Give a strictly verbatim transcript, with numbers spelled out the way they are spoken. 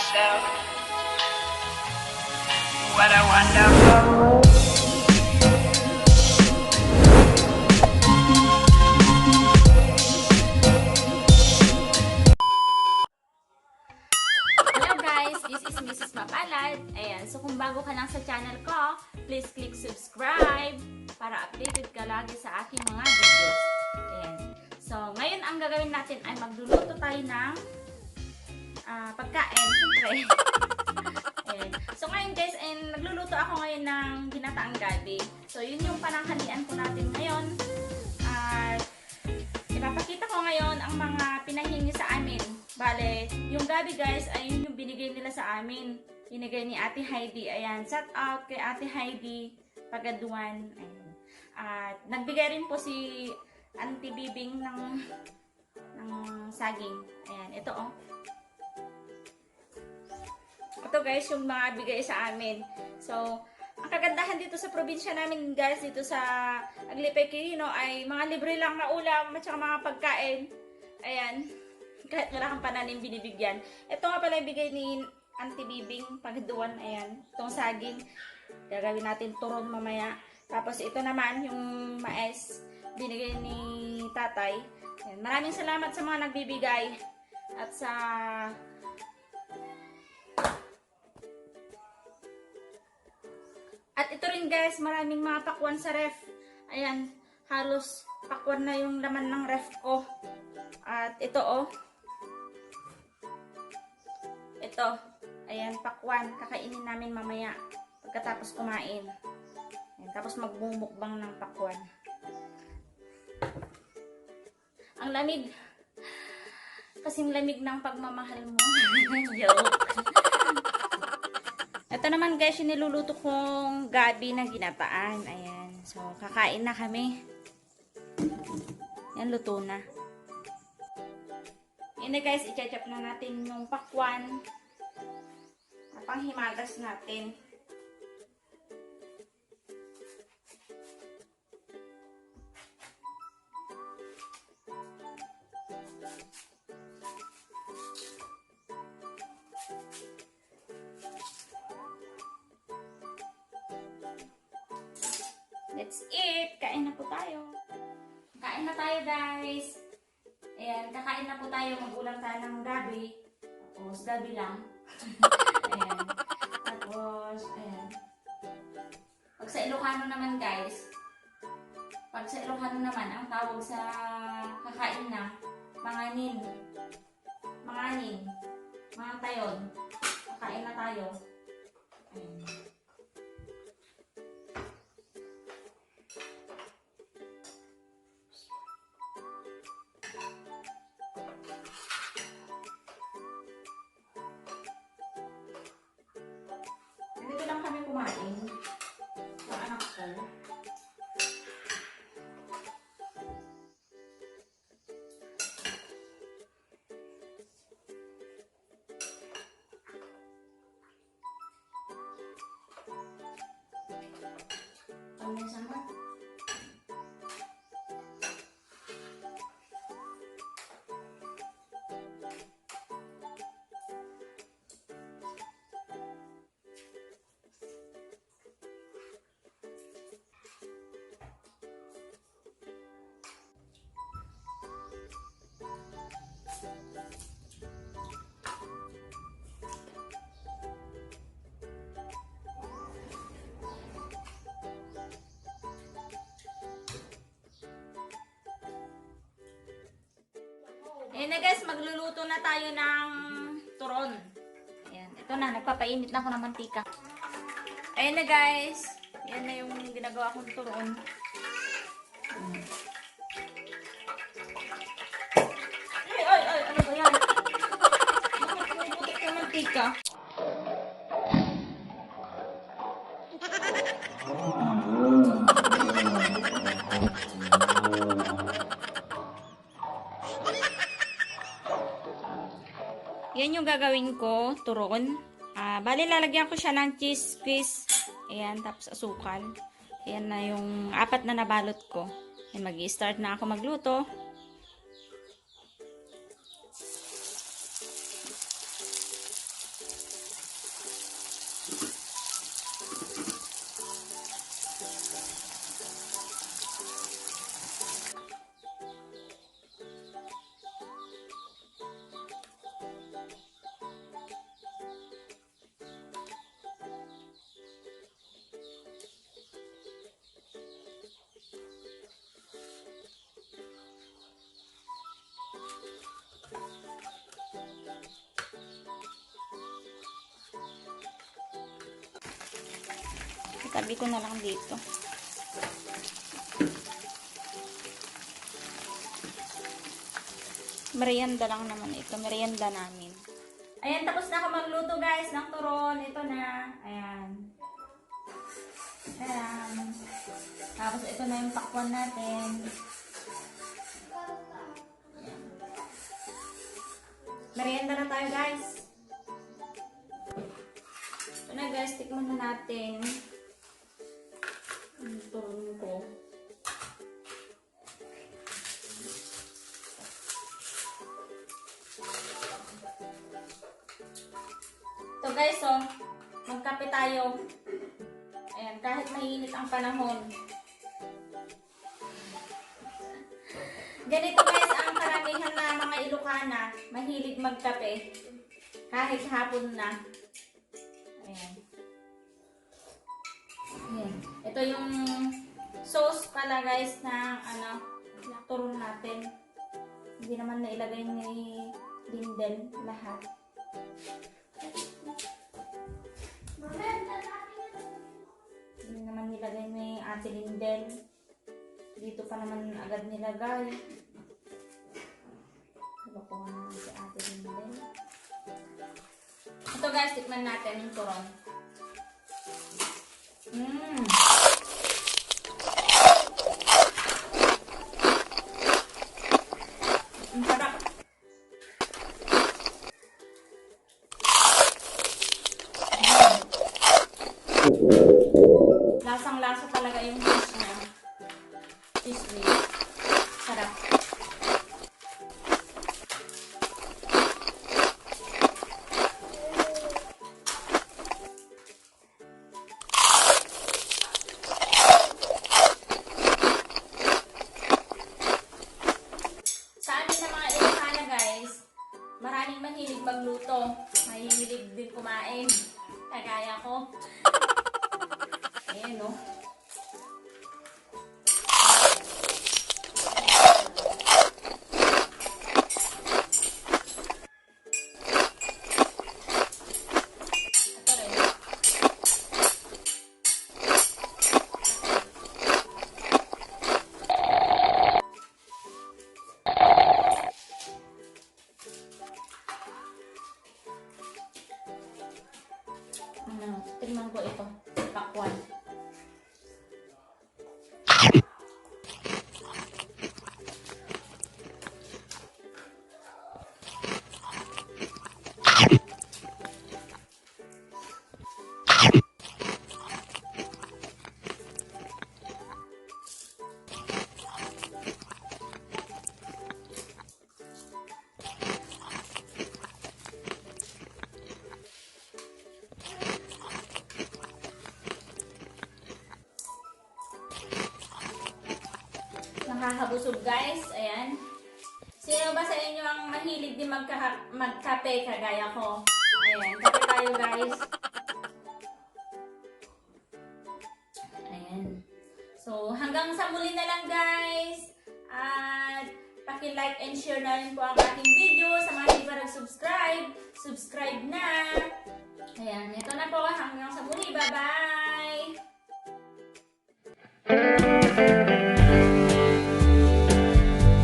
What a wonderful world. Hello guys, this is Missus Mapalad. Ayan, so kung bago ka lang sa channel ko, please click subscribe para updated ka lagi sa aking mga videos. Ayan. So, ngayon ang gagawin natin ay magluluto tayo ng ah, pagkain, syempre. Ayan. So ngayon guys, and nagluluto ako ngayon ng ginataang gabi. So yun yung pananghalian po natin ngayon. At ipapakita ko ngayon ang mga pinahingi sa amin. Bale, yung gabi guys, ay yun yung binigay nila sa amin. Binigay ni Ate Heidi. Ayan, shout out kay Ate Heidi Pagaduan. Ayan. At nagbigay rin po si Auntie Bibing ng ng saging. Ayan, ito oh. Ito guys, yung mga bigay sa amin. So, ang kagandahan dito sa probinsya namin guys, dito sa Aglipay, Quirino, ay mga libre lang na ulam at saka mga pagkain. Ayan. Kahit wala kang pananim, binibigyan. Ito nga pala yung bigay ni Auntie Bibing Pagaduan, ayan. Itong saging, gagawin natin turon mamaya. Tapos ito naman, yung mais, binigay ni tatay. Ayan. Maraming salamat sa mga nagbibigay. At sa... At ito rin guys, maraming mga pakwan sa ref. Ayan, halos pakwan na yung laman ng ref ko. At ito oh, ito. Ayan, pakwan. Kakainin namin mamaya pagkatapos kumain. Ayan, tapos magmumukbang ng pakwan. Ang lamig. Kasing lamig ng pagmamahal mo. Joke. Ito naman guys, yung niluluto kong gabi na ginataan. Ayan. So, kakain na kami. Yan, luto na. Yan na guys, i-chop na natin yung pakwan. Panghimagas natin. That's it. Kain na po tayo. Kain na tayo, guys. Ayan, kakain na po tayo. Mag-ulam tayo ng gabi. Tapos, gabi lang. Ayan. Tapos, ayan. Pag sa Ilocano naman, guys, pag sa Ilocano naman, ang tawag sa kakain na, manganin. Manganin. Mga tayon. Kakain na tayo. Ayan. Dito lang kami kumain ng anak ko. Ano sa mga? Ayan na guys, magluluto na tayo ng turon. Ayan, ito na, nagpapainit na ako ng mantika. Ayan na guys, yan na yung ginagawa kong turon. Ay, ay, ay, ano ba yan? Bakit pumuputok yung mantika? Yan yung gagawin ko, turon. Ah, bali, lalagyan ko siya ng cheese squeeze. Ayan, tapos asukal. Ayan na yung apat na nabalot ko. Ayan, mag-i-start na ako magluto. Tabi ko na lang dito. Merienda lang naman ito. Merienda namin. Ayan, tapos na ako magluto, guys, ng turon. Ito na. Ayan. Ayan. Tapos ito na yung pakwan natin. Ayan. Merienda na tayo, guys. Ito na, guys, tikman na natin. Ang turon ko. Ito, guys, oh. Magkape tayo. Ayan, kahit mainit ang panahon. Ganito, guys, ang karamihan na mga Ilocana, mahilig magkape. Kahit hapon na. Ayan. Ayan. Ito yung sauce pala, guys, ng ano, turon natin. Hindi naman nailagay ni Lindel lahat. Hindi naman nilagay ni Ate Lindel. Dito pa naman agad nilagay. Kalokohan naman si Ate Lindel. Ito guys, tikman natin yung turon. Mm. Ang sarap. Lasang-lasa talaga yung fish niya. Fish with. Sarap. Sa amin na mga Ilocana, guys, maraming mahilig magluto. Mahilig din kumain. Kagaya ko. Ayan, no? Ano, tingnan ko ito. Pakwan. Nakakabusog, guys. Ayan. Sino ba sa inyo ang mahilig din magka-, magkape kagaya ko? Ayan, kape tayo, guys. Ayan. So, hanggang sa muli na lang, guys. At paki-like and share na rin po ang ating video. Sa mga hindi pa nag-subscribe, subscribe na. Ayan, ito na po. Hanggang sa muli. Bye-bye!